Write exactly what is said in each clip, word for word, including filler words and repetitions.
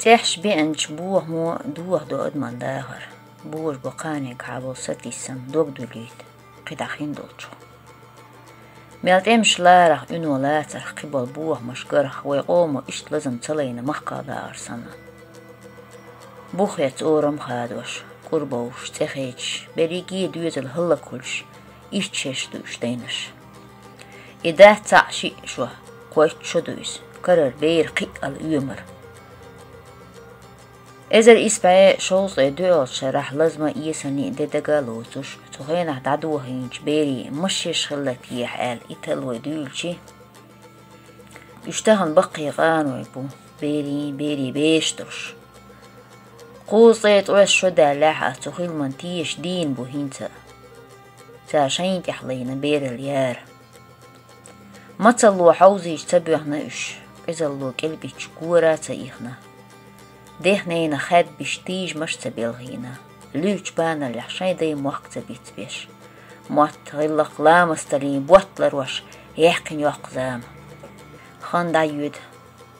Цӏехьаш беанча бохамо дохадо адаман дахар. Божа бо кханега хьабол сатийсам дог дуьллийта, кхидӀа хин долчух. Мел тӀемаш ларах, уьно лацарх кхибол бохамаш гарах вай къомо иштта лазам ца лайна махкал дагӀар санна. Бух эца орам хадош, кӀур бовш, цӀе хечаш, берриге доьзал хӀаллакхуьлуш, иштта шераш ду уьш дайнаш. И дац цхьаъ шиъ шо, кхойтта шо ду иза, карара бер кхиъал оьмар. Эзар исс бӀе шовзткъе доьалгӀача шарахь лазам а, эсала а де дага а лоцуш, цу хенахь дӀадохийначу берийн машеш хилла техьа аьлла, и таллой дуьйлчи. Уьш тахана баккхий къаной бу, берийн, берийн беш долуш. Кхузткъе ткъайоьсна шо даьллехь а, цу хиламан теша дийна бу хӀинца а. Цара шайна тӀехь лайна берал яра. Мацалло хьовзийча ца боьхна уьш, къизалло кӀелбича гора а ца ихна. Дехнена хаьдбиш тийжамаш а ца белхийна, луьйчу баналлехь шайн дай мохк ца бицбеш. Мотт, гӀиллакх, ламасталлин ботт ларош яьккхина йоккха зама. Хан дӀайоьду.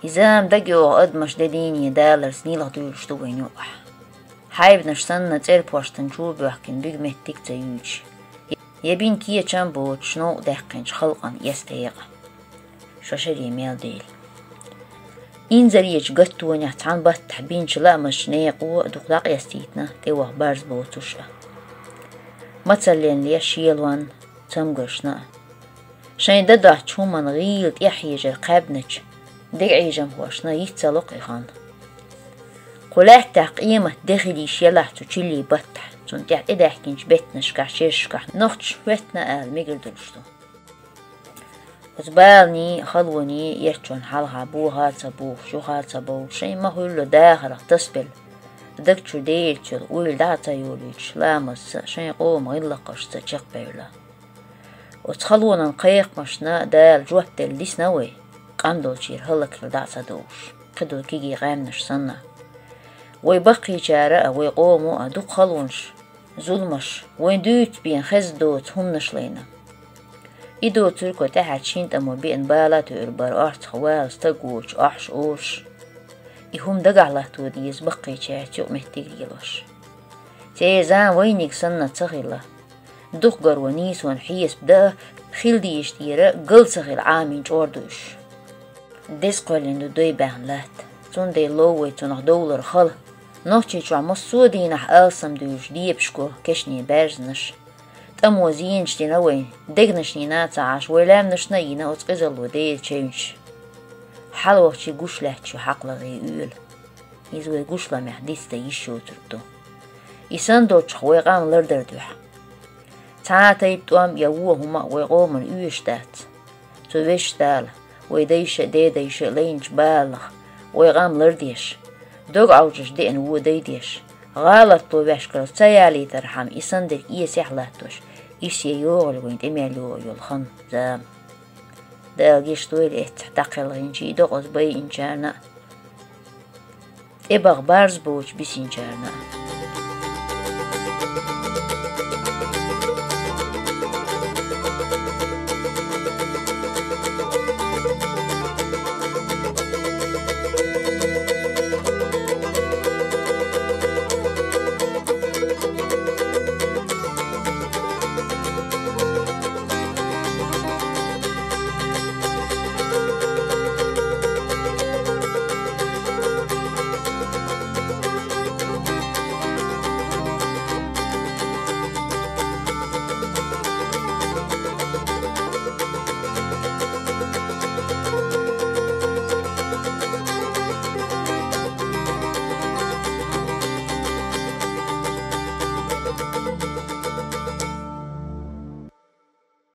И зама дагайогӀу адамаш де дийне даларца нийлха дуьйлуш ду вайн юкъахь. Хьайбанаш санна цӀерпоштан чу боьхкина буьга меттиг а ца юьйцуш, я бина кечам а боцуш, новкъа даьккхинчу халкъана эста декъа. Шо шаре мел дийла. Инзаречу гаттонехь цхьана баттахь бинчу лаамашчу некъо дукха дӀакъаьстийтина, тӀеваха барз боцуш а. Мацаллин леш шелонна, цамгаршна а. Шайн дан доцчу хӀуманна гӀийла тӀехьежар кхаьбначу дега Ӏийжамхошна йиц ца ло кхин хан. Кху лаьттахь къемат де хила йиш елахь цу чиллин баттахь, цунна тӀехь тӀедаьхкинчу беттанашкахь, шерашкахь нохчаша хӀоьттина ала мегар долуш ду. Оцу баланийн а, халонийн а эрчонна хьалха боха а ца бохуш, юха а ца бовлуш, шайн ма-хуьллу дахарх тасабелла, даг чу Делаца йолу ойла дӀа а ца йолуьйтуш, ламазца а, шайн къоман гӀиллакхашца а чекхбевлла. Оцу халонан кхайкхамашна Дала жоп делла дисна вай, къандолчера хӀаллакьхила дӀа а ца довлуш, кхидолу кегий къаьмнаш санна. Вай баккхийчара а, вай къомо а дукха халонаш, зуламаш, вайн дуьйцу бен хезна доцу хӀуманаш лайна. И доцург кху тӀаьхьарчу шина тӀамо беана бала а тоьур бара, орцах вала стаг воцуш, охьуш, уьш. И хӀума дагахь латто деза баккхийчаьрца юкъаметтиг лелош. Церан зама вайниг санна ца хилла. Дукха гаро нийсонан хьесап дан а, хила дезаш тӀера гал ца хила Ӏамийна чкъор ду уьш. Деза кхоьллина ду дой баьхна латта. Цундела лов вай цунах довлар хала. Нохчийчохь массо а дийнахь алсам дуьйлуш дебашко кешнийн баьрзанаш. ТӀамо зенаш дина вайн, дегнаш йина а ца Ӏаш, вай лаьмнашна а йина оцу къизалло Делан чевнаш. Хьалавахчий гуш лаьтташ ю хьакхалгӀий оьла. Иза вай гуш ламехь дицдан йиш йоцург ду. И санна долчух вай къам лардар дуьхьа. Цхьа а тайпа тӀом я вон хӀума а вай къомана оьшуш дац. Цу Везачу Дала, вай дайша а, дедайша а лайначу баланах вай къам лардеш, дог Ӏовжаш деана вон дайдеш, гӀалатло ваьшкара ца ялийтархьама, и санна дерг эсехь а латтош, иштта йогӀийла вайн тӀе мел йогӀу йолу хан, зама. Дала гечдойла эццахь дӀакхелхинчийн, докъаза байинчарна а, тӀебаха барз боцуш бисинчарна а.